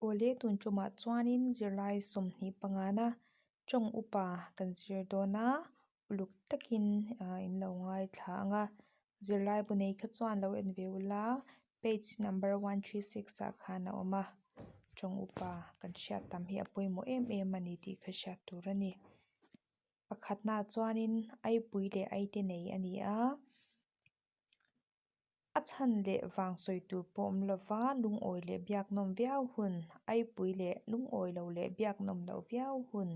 Awle tun tumah chuanin zirlai sawmhnih pangana tawng upa kan zir dawn a, uluk takin in lo ngaithla ang a, zirlai bu nei kha chuan lo en ve ula page number 136 ah khan a awm a, tawng upa kan hriat tam hi a pawimawh em em a ni tih kha hriat tur a ni. Pakhatnaah chuanin aipui leh aite nei a ni a. A chhan leh vang sawi tur pawh awm lova lungawi leh biak nawm viau hun, aipui leh lungawi lo leh biak nawm loh viau hun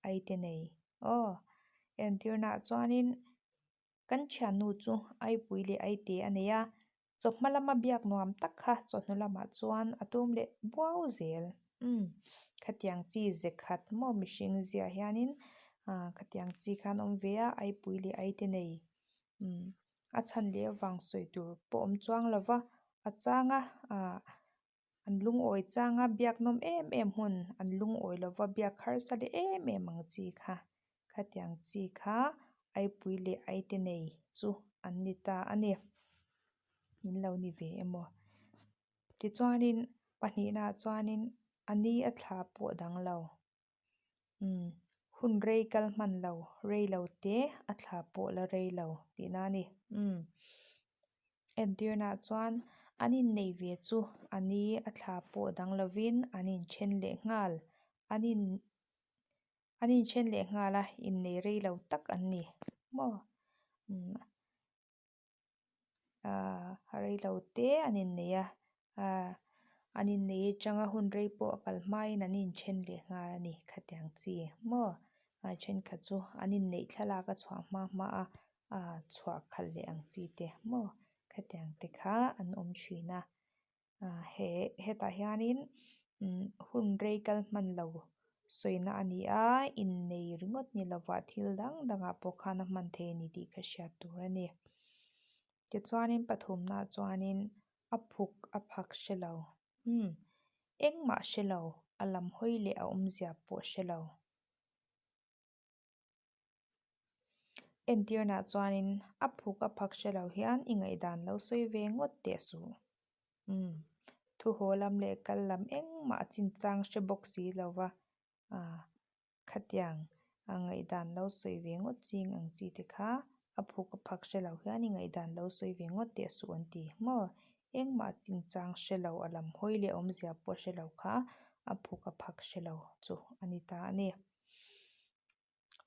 aite nei. Aw, entirnaah chuanin kan thiannu chu aipui leh aite a nei a, chawhma lama biak nuam tak kha chawhnu lamah chuan a tum leh buau zel. Umm, khatiang chi ze khat maw mihring ziah hianin khatiang chi khan awm ve a, aipui leh aite nei. Umm. A chhan leh avang sawi tur pawh awm chuang lo va, a changa ah an lungawi changa biak nawm em em hun an lungawi lo va biak harsa leh em em ang chi kha khatiang chi kha aipui leh aite nei chu an ni ta a ni. In lo ni ve emaw tichuanin pahnihnaah chuanin a ni a thla pawh dang lo. Umm hun rei kal hman lo, rei lo te a thla pawh la rei lo tihna a ni. Umm entirnaah chuan an innei ve chu a ni a thla pawh dang lovin an inthen leh nghal, an in an inthen leh nghal a, innei rei lo tak an ni maw? Umm. Ahh a rei lo te an innei a ahh an innei atanga hun rei pawh a kal hmain an inthen leh nghal a ni khatiang chi maw a thenkhat chu an inneih thlalak a chhuah hma hma a ahh chhuah khalh leh ang chi te maw khatiang te kha an awm thin a ah he hetah hianin umm hun rei kal hman lo sawina a ni a innei ringawt ni lovah thil dang dangah pawh khan a hman thei a ni tih ka hriat tur a ni tichuanin pathumnaah chuanin a phuk a phak hre lo umm engmah hre lo a lam hawi leh a awmzia pawh hre lo. Entirnaah chuanin a phuk a phak hre lo hian i ngaihdan lo sawi ve ngawt teh suh. Umm, thu haw lam leh kal lam engmah a chinchang hre bawk si lo va, ah khatiang a ngaihdan lo sawi ve ngawt ching ang chi te kha a phuk a phak hre lo hian i ngaihdan lo sawi ve ngawt teh suh an ti maw? Engmah chinchang hre lo a lam hawi leh awmzia pawh hre lo kha a phuk a phak hre lo chu a ni ta a ni.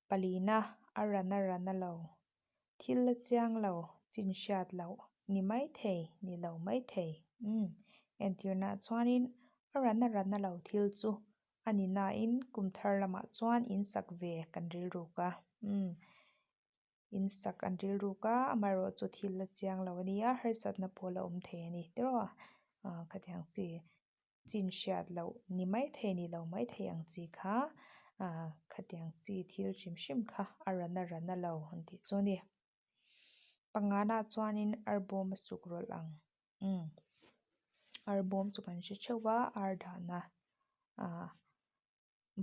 Palina a ran a ran a lo. Thil la chiang lo, chin hriat loh ni mai thei, ni lo mai thei. Umm, entirnaah chuanin a ran a ran a lo thil chu a ni nain kum thar lamah chuan in sak ve kan rilruk a. Umm, in sak an rilruk a, amaherawhchu chu thil la chiang lo a nia, harsatna pawh la awm thei a ni tiraw? Aaa khatiang chi. Chin hriat loh ni mai thei ni lo mai thei ang chi kha ah khatiang chi thil hrim hrim kha a ran a ran a lo an tih chu a ni. Pangana chuanin arbawm a suk rawlh ang umm arbawm chu kan hre theuh a ar dahna ah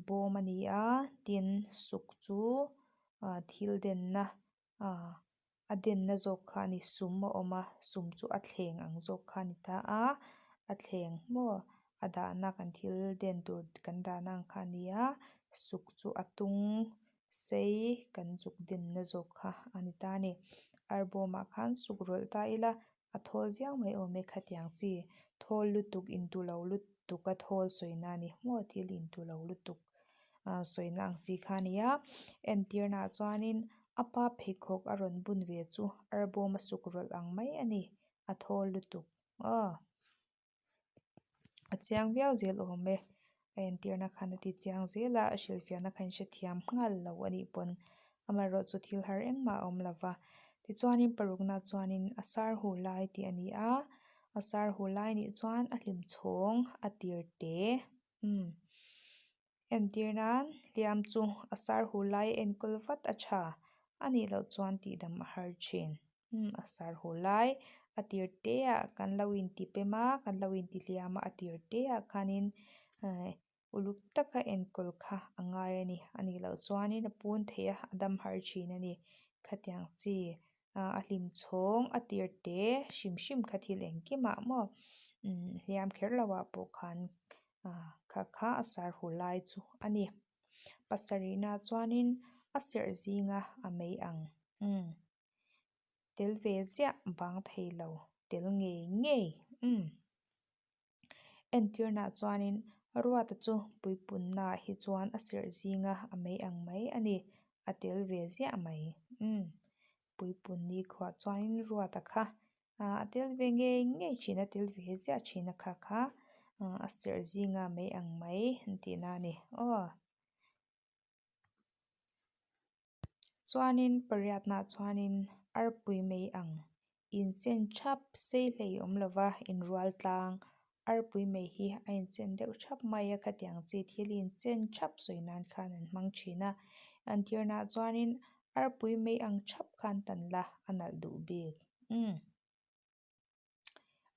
bawm a ni a tin suk chu ah thil denna ah a denna zawk kha a ni sum a awm a sum chu a thleng ang zawk kha a ni ta a a thleng maw a dahna kan thil den tur kan dahna ang kha a ni a suk chu a tung sei kan zuk denna zawk kha a ni ta a ni arbawmah khan suk rawlh ta ila A thawl viau mai awm e khatiang chi thawl lutuk intu lo lutuk a thawl sawina a ni maw thil intu lo lutuk ah sawina ang chi kha a ni a entirnaah chuanin a pa pheikhawk a rawn bun ve chu arbawm a suk rawlh ang mai a ni a thawl lutuk aw. A chiang viau zel awm e a entirna khan a ti chiang zel a a hrilhfiahna kha in hrethiam nghal lo a nih pawn amaherawh chu thil har engmah a awm lo va tichuanin parukna chuanin a sar hu lai tih a ni a a sar hu lai nih chuan a hlim chhawng a tir te umm entir nan hliam chu a sar hu lai a enkawl vat a tha a nih loh chuan tihdam a har thin. Umm a sar hu lai a tir te ah kan lo inti pem a kan lo inti hliam a a tir te ah khanin ehh uluk taka enkawl kha a ngai a ni a nih loh chuanin a pun theih a a dam har thin a ni khatiang chi ah a hlim chhawng a tir te hrim hrim kha thil engkim ah maw umm hliam kher lo ah pawh khan. Kha kha a sarhu lai chu a ni. Pasarihna chuanin a serh zinga a mei ang. Umm. Tel ve ziah bang thei lo, tel ngei ngei. Umm. Entirnaah chuanin Ruata chu puipunnaah hi chuan a serh zinga a mei ang mai a ni, a tel ve ziah mai. Umm. Puipun nikhuah chuanin Ruata kha a tel ve ngei ngei thin a, tel ve ziah thin a kha kha a serh zinga mei ang mai an tihna a ni. Aw. Chuanin pariatnaah chuanin arpui mei ang inchen thap sei hlei awm lova inrual tlang arpui mei hi a inchen deuh thap mai a khatiang chi thil inchen thap sawi nan khan an hmang thin a entirnaah chuanin arpui mei ang thap khan tan la a nalh duh bik umm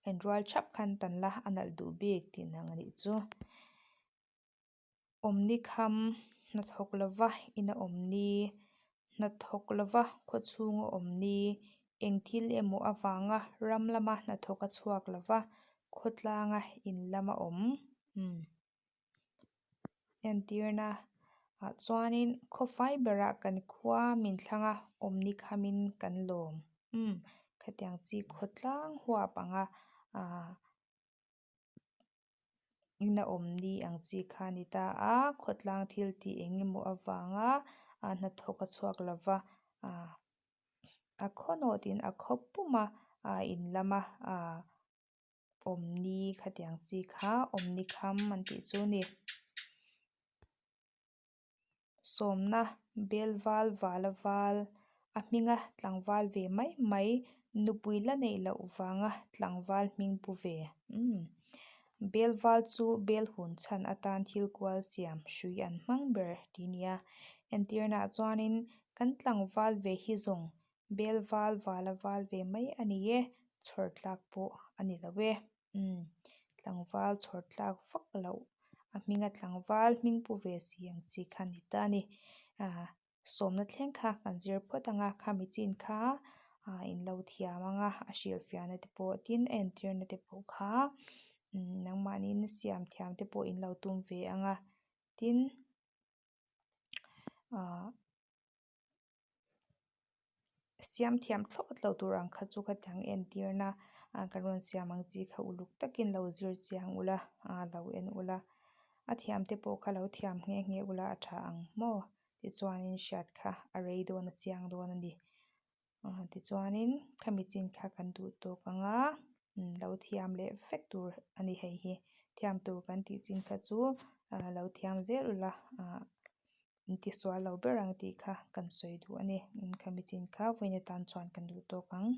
inrual thap khan tan la a nalh duh bik tih nang a nih chu. Awmni kham hnathawk lova ina awmni, hnathawk lova khawchhunga awmni, eng thil emaw avanga ram lama hnathawk a chhuak lova khawtlanga in lama awm umm entirna ah chuanin khawfai berah kan khua min thlang a awmni khamin kan lawm umm khatiang chi khawtlang huap anga ahh. Ina awm ni ang chi kha a ni ta a, khawtlang thil tih eng emaw avanga a hnathawk a chhuak lo va, ah a khaw nawtin a khaw pum a, ah in lama ah awm ni khatiang chi kha awm ni kham an tih chu a ni. Sawmna bel val val a val a hminga tlangval ve mai mai nupui la neih loh vanga tlangval hming pu ve umm bel val chu bel hun chhan atan thil kual siam hrui an hmang ber tih a ni a entirnaah chuanin kan tlangval ve hi zawng bel val val a val ve mai a ni e chhawr tlak pawh a ni lo e. Umm tlangval chhawr tlak vak loh a hminga tlangval hming pu ve si ang chi kha ni ta a ni ah sawmna thleng kha kan zir phawt ang a khami chin kha ah in lo thiam ang a a hrilhfiahna te pawh tin a entirna te pawh kha umm nangmahniin siam thiam te pawh in lo tum ve ang a tin ah. Siam thiam thlawt lo tur ang kha chu khatiang entirna ah kan rawn siam ang chi kha uluk takin lo zir chiang ula ah lo en ula a thiam te pawh kha lo thiam nghe nghe ula a tha ang maw tichuanin hriat kha a rei dawn a chiang dawn a ni ah tichuanin khami chin kha kan duh tawk ang a lo thiam leh vek tur a ni hei hi thiam tur kan tih chin kha chu ah lo thiam zel ula ah. In tisual lo ber ang tih kha kan sawi duh a ni. Khami chin kha vawiin atan chuan kan duh tawk ang.